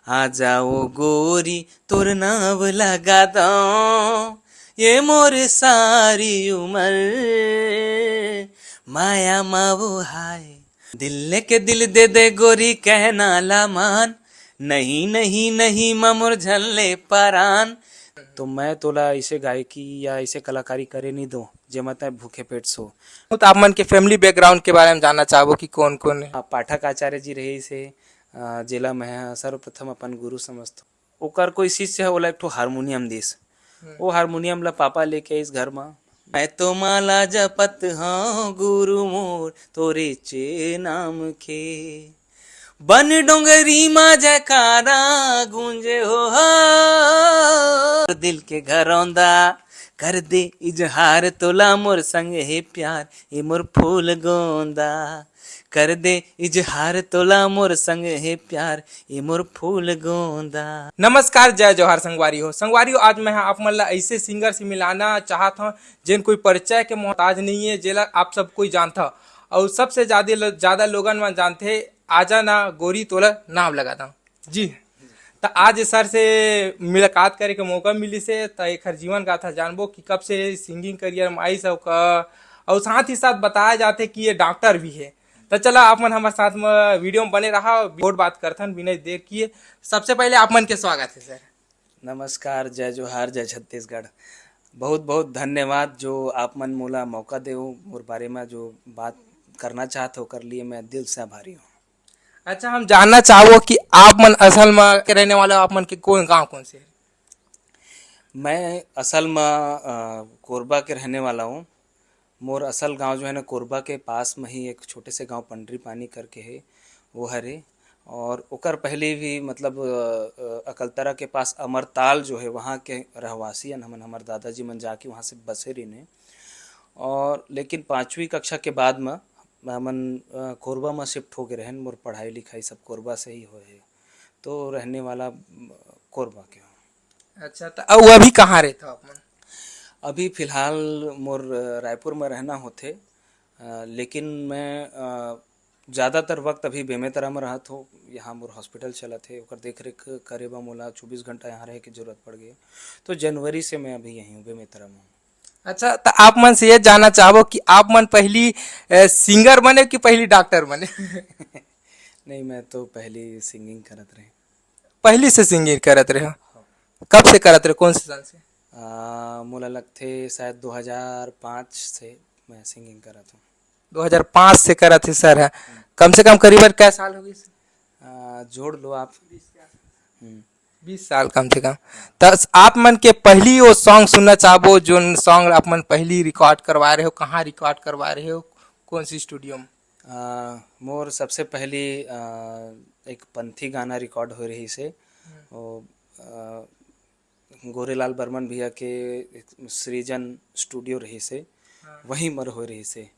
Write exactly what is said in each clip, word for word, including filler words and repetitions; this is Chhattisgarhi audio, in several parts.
आ जाओ गोरी, तोर नाव लगा दो, ये मोर सारी उमर माया मा वो हाय। दिल लेके दिल दे दे गोरी, कहना ला मान, नहीं नहीं नहीं मा मोर झन ले परान। तो मैं तोला ऐसे गायकी या ऐसे कलाकारी करे नहीं दो, जेमा तै भूखे पेट सो। तो आप मन के फैमिली बैकग्राउंड के बारे में जानना चाहबो कि कौन कौन है? आ, पाठक आचार्य जी रहे से, आ, जेला मैं सर्वप्रथम अपन गुरु समझथों। ओकर कोई शिष्य है, ओला एक ठो हारमोनियम दिस। हम्म। वो हारमोनियम ला पापा लेके आइस घर मा। मैं तो माला जपत हूँ गुरु मोर तोरे चे नाम के, बन डोंगरी मा जयकारा गूंजे हो, हो। दिल के घरौंदा कर दे इजहार, तोला मोर संग हे प्यार, ए मोर फूल गोंदा। कर दे इजहार, तोला मोर संग हे प्यार, ए मोर फूल गोंदा। नमस्कार, जय जोहार संगवारी हो। संगवारी हो, आज मैं हा आप मन ला ऐसे सिंगर से मिलाना चाहत हूँ, जेन कोई परिचय के मोहताज नहीं है, जेला आप सब कोई जानता। और सबसे ज्यादा लो-, ज्यादा लोगन मन जानते, आजा ना गोरी तोला नाम लगा दा। जी, त आज सर से मुलाकात करे के मौका मिलिस हे, त एखर जीवन गाथा जानबो कि कब से सिंगिंग करियर में आइस अउ का, अउ साथ ही साथ बताया जाथे कि ये डॉक्टर भी है। त चला, आप मन हमर साथ में वीडियो में बने रहा, बहुत बात करथन बिना देर किए। सबसे पहले आप मन के स्वागत है सर। नमस्कार, जय जोहार, जय छत्तीसगढ़। बहुत बहुत धन्यवाद जो आप मन मोला मौका देव, मोर बारे में जो बात करना चाहत हो, ओकर लिए मैं दिल से आभारी हूँ। अच्छा, हम जानना चाहबो कि आप मन असल में के रहने वाले हो, आप मन के कौन गांव कौन से? मैं असल में, अ, कोरबा के रहने वाला हूँ। मोर असल गांव जो है ना, कोरबा के पास में ही एक छोटे से गांव पंडरी पानी करके है, वो हरे। और ओकर पहले भी, मतलब, अ, अ, अकलतरा के पास अमरताल जो है, वहाँ के रहवासी हन हमन, हमर दादाजी मन जाके वहाँ से बसे रहिन। और लेकिन पाँचवीं कक्षा के बाद में हमन, अ, कोरबा में शिफ्ट हो गए रहन। मोर पढ़ाई लिखाई सब कोरबा से ही होए है, तो रहने वाला, अ, कोरबा के हूँ। अच्छा, तो अब अभी कहाँ रहते हो आप मन? अभी फिलहाल मोर, अ, रायपुर में रहना होथे, अ, लेकिन मैं, अ, ज़्यादातर वक्त अभी बेमेतरा में रहत हो। यहाँ मोर हॉस्पिटल चलत हे, ओकर देख रेख करे बर मोला चौबीस घंटा यहाँ रहे के जरूरत पड़ गई। तो जनवरी से मैं अभी यहीं हूँ, बेमेतरा में हूँ। अच्छा, तो आप मन से ये जानना चाहबो कि आप मन पहली, अ, सिंगर बने कि पहली डॉक्टर बने? नहीं, मैं तो पहली सिंगिंग करत रहे। पहली से सिंगिंग करत रहे हो? हाँ। कब से करत रहे, कौन से साल से? आ, मोला लगथे शायद दो हज़ार पाँच से मैं सिंगिंग करत हूँ। दो हज़ार पाँच से करत हे सर, है। हम्म। कम से कम करीबन कै साल हो गई? आ, जोड़ लो आप। हम्म। बीस साल कम से कम। त आप मन के पहली वो सॉन्ग सुनना चाहबो, जोन सॉन्ग आप मन पहली रिकॉर्ड करवा रहे हो, कहाँ रिकॉर्ड करवा रहे हो, कौन सी स्टूडियो में? आ, मोर सबसे पहली, आ, एक पंथी गाना रिकॉर्ड हो रही से, हम्म। वो, आ, गोरेलाल बर्मन भैया के एक सृजन स्टूडियो रही से, हाँ। वहीं मर हो रही से।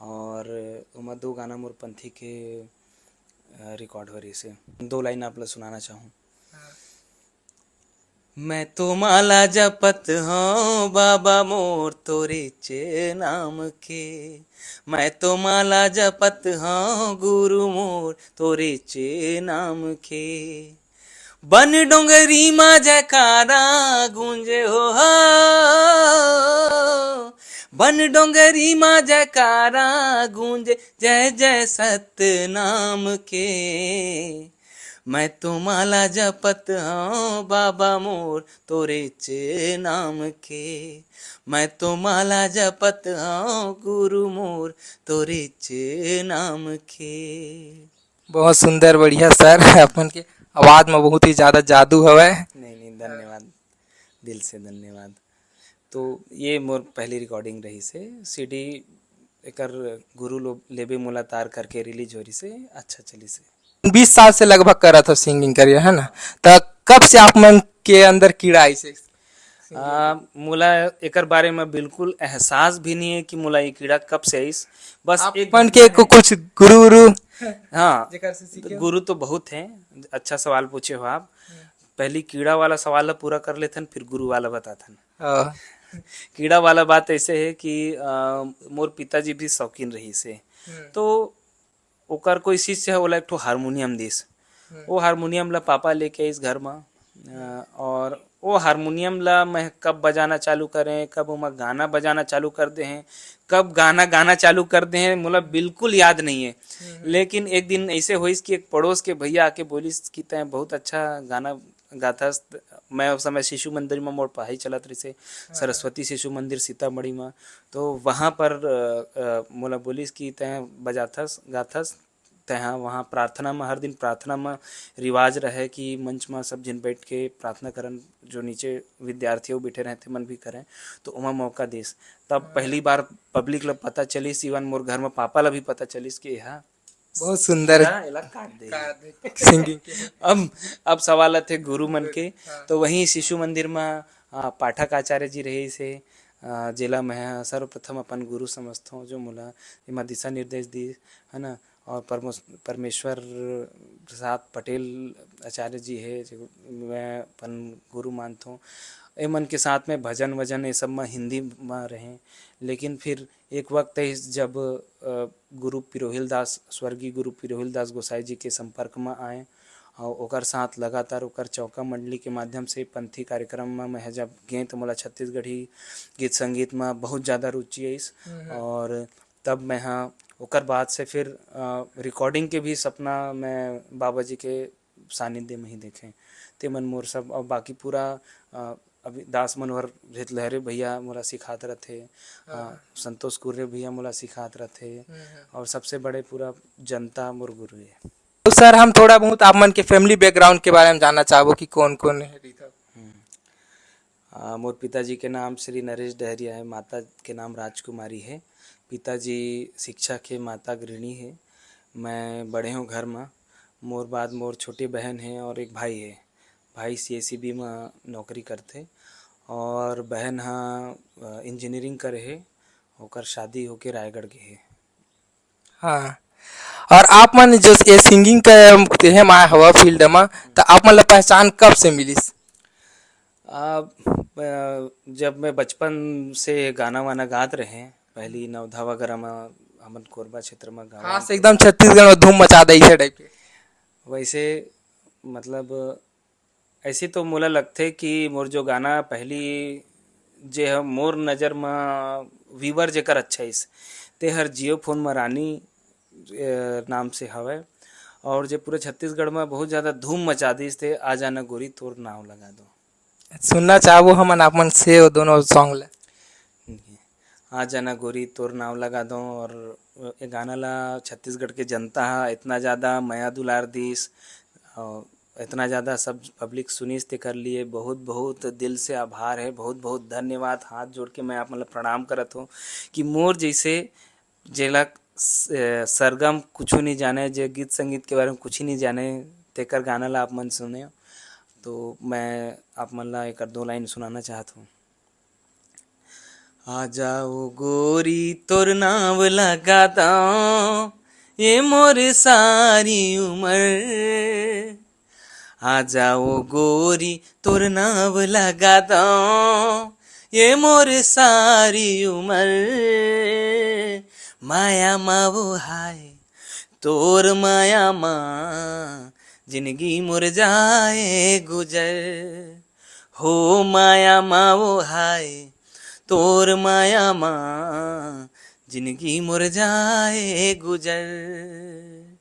और ओमा दो गाना मोर पंथी के, आ, रिकॉर्ड हो रही से। दो लाइन आप ला सुनाना चाहूँ। हाँ। मैं तो माला जपत हूँ बाबा मोर तोरे चे नाम के, मैं तो माला जपत हूँ गुरु मोर तोरे चे नाम के। बन डोंगरी मा जयकारा गूंजे हो, हो। बन डोंगरी मा जयकारा गूंजे, जय जय सतनाम के। मैं तो माला जपत हूँ बाबा मोर तोरे चे नाम के। मैं तो माला जपत हूँ गुरु मोर तोरे चे नाम के। बहुत सुंदर, बढ़िया सर, अपन के आवाज में बहुत ही ज्यादा जादू हवय। नहीं, नहीं, धन्यवाद, दिल से धन्यवाद। तो ये मोर पहली रिकॉर्डिंग रही से, सीडी एकर गुरु लो लेबे मोला तार करके रिलीज हो रही से, अच्छा चली से। बीस साल से लगभग करत हो सिंगिंग करियर, है ना? त कब से आप मन के अंदर कीड़ा आइस हे? आ, मोला एकर बारे में बिल्कुल एहसास भी नहीं है कि मोला ये कीड़ा कब से आइस। बस आप एक मन दिन के में को कुछ गुरु वुरु? हाँ, जेकर से सीखे हो? गुरु तो बहुत हैं। अच्छा सवाल पूछे हो आप। हम्म। पहली कीड़ा वाला सवाल ला पूरा कर लेथन, फिर गुरु वाला बताथन। हाँ। कीड़ा वाला बात ऐसे है कि, आ, मोर पिताजी भी शौकीन रही से। हम्म। तो ओकर कोई शिष्य है, ओला एक ठो हारमोनियम दिस। वो हारमोनियम ला पापा लेके आइस घर मा। अ, और वो हारमोनियम ला मैं कब बजाना चालू करें, कब ओमा गाना बजाना चालू कर दे हैं, कब गाना गाना चालू कर दे हैं, मोला बिल्कुल याद नहीं है। लेकिन एक दिन ऐसे होइस कि एक पड़ोस के भैया आके बोलिस कि "तैं बहुत अच्छा गाना गाथस।" मैं उस समय शिशु मंदिर में मोर पढ़ाई चलत रहिसे, सरस्वती शिशु मंदिर सीतामढ़ी में। तो वहाँ पर, अ, अ, मोला बोलिस कि "तैं बजाथस, गाथस।" तैं हा वहाँ प्रार्थना में, हर दिन प्रार्थना में रिवाज रहे कि मंच में सब झन बैठ के प्रार्थना करन, जो नीचे विद्यार्थी हो बैठे रहे थे, मन भी करें, तो ओमा मौका दिस। तब पहली बार पब्लिक ला पता चलिस, इवन मोर घर में पापा ला भी पता चलिस कि एहा बहुत सुंदर। हाँ, एला काट दे। काट दे। सिंगिंग। अब, अब सवाल आथे गुरु मन के। हाँ। तो वहीं शिशु मंदिर में, आ, पाठक आचार्य जी रहिस हे, आ, जेला मैं सर्वप्रथम अपन गुरु समझथों, जो मोला एमा दिशा निर्देश दी, है ना, और परमोस-, परमेश्वर प्रसाद पटेल आचार्य जी हे, जो मैं अपन गुरु मानथों। ए मन के साथ में भजन वजन ये सब में हिंदी में रहें, लेकिन फिर एक वक्त आइस जब, अ, गुरु पिरोहिल दास, स्वर्गीय गुरु पिरोहिल दास गोसाई जी के संपर्क में आए और ओकर साथ लगातार ओकर चौका मंडली के माध्यम से पंथी कार्यक्रम में मैं जब गें तो मोला छत्तीसगढ़ी गीत संगीत में बहुत ज़्यादा रुचि आइस। और तब मैं हा ओकर बाद से फिर, अ, रिकॉर्डिंग के भी सपना मैं बाबा जी के सानिध्य में ही देखें। ते मन मोर सब, और बाकी पूरा, अ, अभी दास मनोहर हितलहरे भैया मोला सिखात रथे, अ, हाँ। संतोष कुर्रे भैया मोला सिखात रथे, हम्म, हम्म। और सबसे बड़े पूरा जनता मोर गुरु हे। तो सर, हम थोड़ा बहुत आप मन के फैमिली बैकग्राउंड के बारे में जानना चाहबो कि कौन कौन है। हम्म। आ, मोर पिताजी के नाम श्री नरेश डहरिया है, माता के नाम राजकुमारी है। पिताजी शिक्षक है, माता गृहिणी है। मैं बड़े हूँ घर में। मोर बाद मोर छोटी बहन है और एक भाई है। भाई सीएसीबी में नौकरी करथे और बहन हा, अ, इंजीनियरिंग करे है। ओकर शादी होके रायगढ़ गे है। हाँ, और आप मन जो ये सिंगिंग के हे माय हवा फील्ड में, तो आप मन ला पहचान कब से मिलिस? आ, अ, जब मैं बचपन से गाना वाना गात रहे, पहली नवधा वगैरह में हमन कोरबा क्षेत्र में गाँव हाँ, से एकदम छत्तीसगढ़ में धूम मचा दे इसे टाइप के। वैसे, मतलब, ऐसे तो मोला लगथे कि मोर जो गाना पहली जे ह मोर नज़र म व्यूअर जेकर अच्छा आइस, ते हर जियो फोन म रानी, अ, नाम से हवय, और जे पूरे छत्तीसगढ़ म बहुत ज़्यादा धूम मचा दिस, ते आ जाना गोरी तोर नाव लगा दो। सुनना चाहबो हमन आप मन से वो दोनों सॉन्ग ला। आ जाना गोरी तोर नाव लगा दो, और ये गाना ला छत्तीसगढ़ के जनता हा इतना ज़्यादा मया दुलार दिस, और इतना ज़्यादा सब पब्लिक सुनिस, तेकर लिए बहुत बहुत दिल से आभार है, बहुत बहुत धन्यवाद। हाथ जोड़ के मैं आप मन ला प्रणाम करत हूँ कि मोर जैसे जेला स-, सरगम कुछू नहीं जाने, जे गीत संगीत के बारे में कुछ ही नहीं जाने, तेकर गाना ला आप मन सुने, तो मैं आप मन ला एकर दो लाइन सुनाना चाहत हूँ। आ जाओ गोरी तोर नाव लगा दो, ये मोर सारी उमर। आ जाओ गोरी तोर नाव लगा दो, ये मोर सारी उमर। माया मा वो हाय, तोर माया मा जिंदगी मोर जाए गुजर। हो माया मा वो हाय, तोर माया मा जिंदगी मोर जाए गुजर।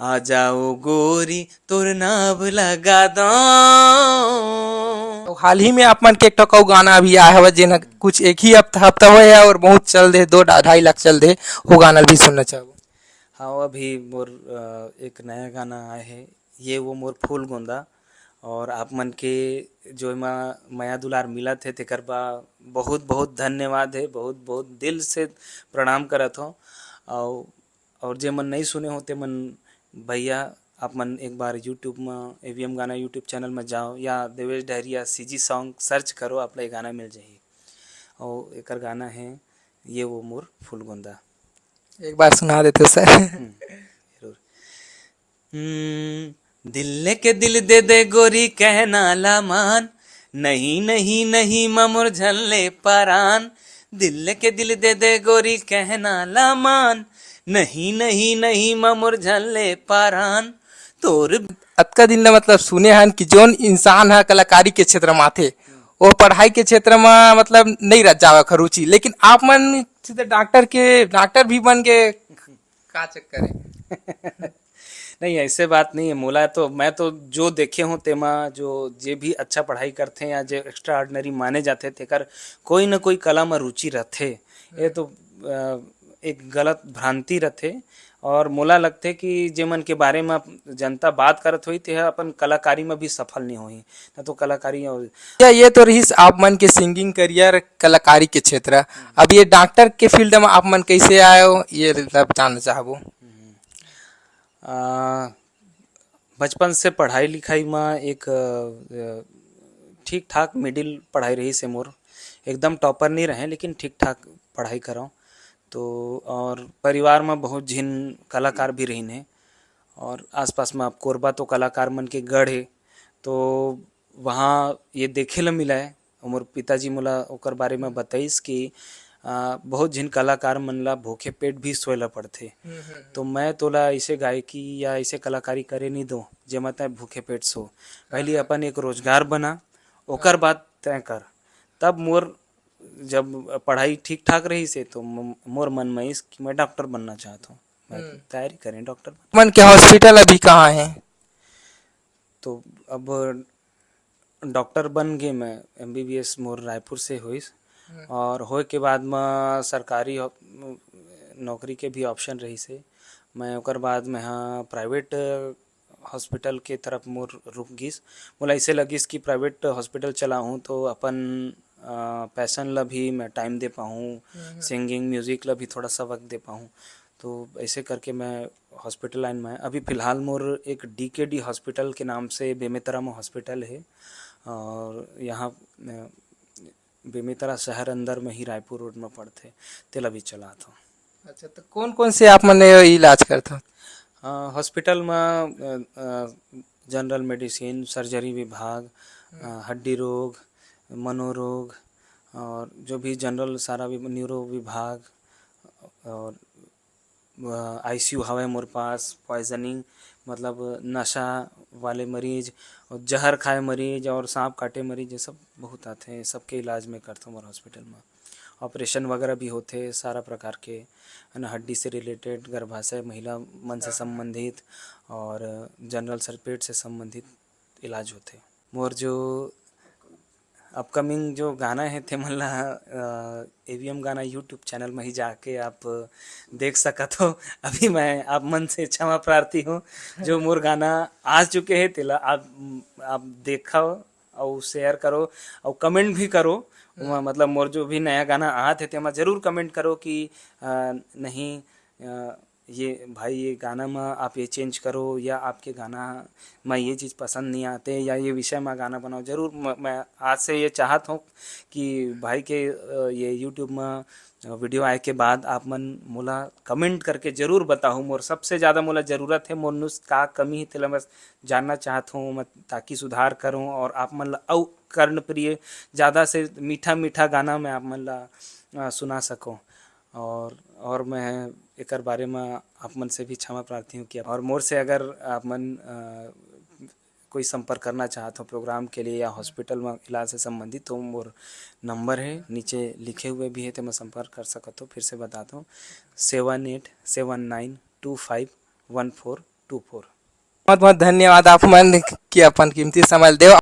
आ जाओ गोरी तोर नाव लगा दो। तो हाल ही में आप मन के एक ठो अउ गाना भी आया हवय, जेन कुछ एक ही हफ्ता, हफ्ता होय है और बहुत चल दे, दो ढा-, ढाई लाख चल दे, वो गाना भी सुनना चाहबो। हाँ, अभी मोर, अ, एक नया गाना आए है, ये वो मोर फूल गोंदा, और आप मन के जो एमा मया दुलार मिलत है, तेकर बा बहुत बहुत धन्यवाद है, बहुत बहुत दिल से प्रणाम करत हो। और और जे मन नहीं सुने हो, ते मन भैया, आप मन एक बार YouTube म, एवीएम गाना YouTube चैनल म जाओ या Devesh Dahariya CG song search करो, आप ला ये गाना मिल जाही। और एकर गाना है ये वो मोर फूल गोंदा। एक बार सुना देते सर। हम्म, जरूर। हम्म, दिल लेके दिल दे दे गोरी कहना ला मान, नहीं, नहीं, नहीं, ममुर झल्ले परान। दिल लेके दिल दे दे गोरी कहना ला मान, नहीं, नहीं, नहीं, ममुर झल्ले परान। तोर अतका दिन ले मतलब सुने हन कि जोन इंसान ह कलाकारी के क्षेत्र म आथे, वो पढ़ाई के क्षेत्र म मतलब नइ रह जावक ह रुचि, लेकिन आप मन सीधे डॉक्टर के, डॉक्टर भी बन के का चक्कर है? नहीं, ऐसे बात नहीं है। मोला तो, मैं तो जो देखे हूँ तेमा, जो जे भी अच्छा पढ़ाई करथे या जे एक्स्ट्रा ऑर्डिनरी माने जाथे, तेकर कोई न कोई कला म रुचि रथे। ये तो अ, एक गलत भ्रांति रथे। और मोला लगथे कि जेमन के बारे म जनता बात करत होही, तेह अपन कलाकारी म भी सफल नहीं होही, न तो कलाकारी और या ये तो रहिस आप मन के सिंगिंग करियर, कलाकारी के क्षेत्र। अब ये डॉक्टर के फील्ड म आप मन कैसे आए हो, ये मतलब जानना चाहबो। अ, बचपन से पढ़ाई लिखाई म एक अ, ठीक ठाक मिडिल पढ़ाई रहिस हे मोर। एकदम टॉपर नहीं रहे, लेकिन ठीक ठाक पढ़ाई करव। तो और परिवार म बहुत झिन कलाकार भी रहिन हे, और आसपास म अब कोरबा तो कलाकार मन के गढ़ हे, तो वहाँ ये देखे ल मिला है। मोर पिताजी मोला ओकर बारे म बताइस कि अ, बहुत झिन कलाकार मन ला भूखे पेट भी सोए ला पड़थे। तो मैं तोला ऐसे गायकी या ऐसे कलाकारी करे नहीं दो जेमा तै भूखे पेट सो। पहली अपन एक रोजगार बना, ओकर बाद तय कर। तब मोर जब पढ़ाई ठीक ठाक रहिस हे, तो म-, मोर मन में इस कि मैं डॉक्टर बनना चाहत हूँ, मैं तैयारी करें डॉक्टर बन। मन के हॉस्पिटल अभी कहाँ है? तो अब डॉक्टर बन गे मैं, एमबीबीएस मोर रायपुर से होइस। और होए के बाद म सरकारी नौकरी के भी ऑप्शन रहिस हे। मैं ओकर बाद मैं हा प्राइवेट हॉस्पिटल के तरफ मोर रुक गिस। मोला ऐसे लगिस कि प्राइवेट हॉस्पिटल चलाहूँ तो अपन पैशन ला भी मैं टाइम दे पाहूँ, सिंगिंग म्यूजिक ला भी थोड़ा सा वक्त दे पाहूँ। तो ऐसे करके मैं हॉस्पिटल लाइन में, अभी फिलहाल मोर एक डीकेडी हॉस्पिटल के नाम से बेमेतरा में हॉस्पिटल है, और यहाँ बेमेतरा शहर अंदर में ही रायपुर रोड में पड़थे, तेला भी चलात हूँ। अच्छा, तो कौन कौन से आप मन इलाज करत हो? हॉस्पिटल में जनरल मेडिसिन, सर्जरी विभाग, हड्डी रोग, मनोरोग, और जो भी जनरल सारा न्यूरो विभाग, और आईसीयू हवे मोर पास, पॉइजनिंग मतलब नशा वाले मरीज, और जहर खाए मरीज, और सांप काटे मरीज, ये सब बहुत आते हैं। सबके इलाज में करता हूँ मोर हॉस्पिटल में। ऑपरेशन वगैरह भी होते सारा प्रकार के, है ना, हड्डी से रिलेटेड, गर्भाशय, महिला मन से संबंधित, और जनरल सर्पेट से संबंधित इलाज होते। मोर जो अपकमिंग जो गाना है, ते मन ला एवीएम गाना यूट्यूब चैनल में ही जाके आप देख सकत हो। अभी मैं आप मन से क्षमा प्रार्थी हूँ, जो मोर गाना आ चुके हैं, तेला आप आप देखो और शेयर करो और कमेंट भी करो। मतलब मोर जो भी नया गाना आत है, तेमा जरूर कमेंट करो कि आ, नहीं, आ, ये भाई, ये गाना में आप ये चेंज करो, या आपके गाना में ये चीज़ पसंद नहीं आते, या ये विषय में गाना बनाओ। जरूर म-, मैं आज से ये चाहत हूँ कि भाई के ये यूट्यूब में वीडियो आए के बाद आप मन मोला कमेंट करके जरूर बताओ। मोर सबसे ज़्यादा मोला ज़रूरत है, मोर नुस का कमी है, तेला मैं जानना चाहत हूँ, मैं ताकि सुधार करूँ और आप मन ला अउ कर्णप्रिय, ज़्यादा से मीठा मीठा गाना मैं आप मन ला सुना सकूँ। और और मैं एकर बारे में आप मन से भी क्षमा प्रार्थी हूँ कि और मोर से अगर आप मन कोई संपर्क करना चाहत हो प्रोग्राम के लिए या हॉस्पिटल में इलाज से संबंधित, तो मोर नंबर है नीचे लिखे हुए भी है, तो मैं संपर्क कर सकत हो। फिर से बताता हूँ, seven eight seven nine two five one four two four. बहुत बहुत धन्यवाद आप मन कि अपन कीमती समय देव।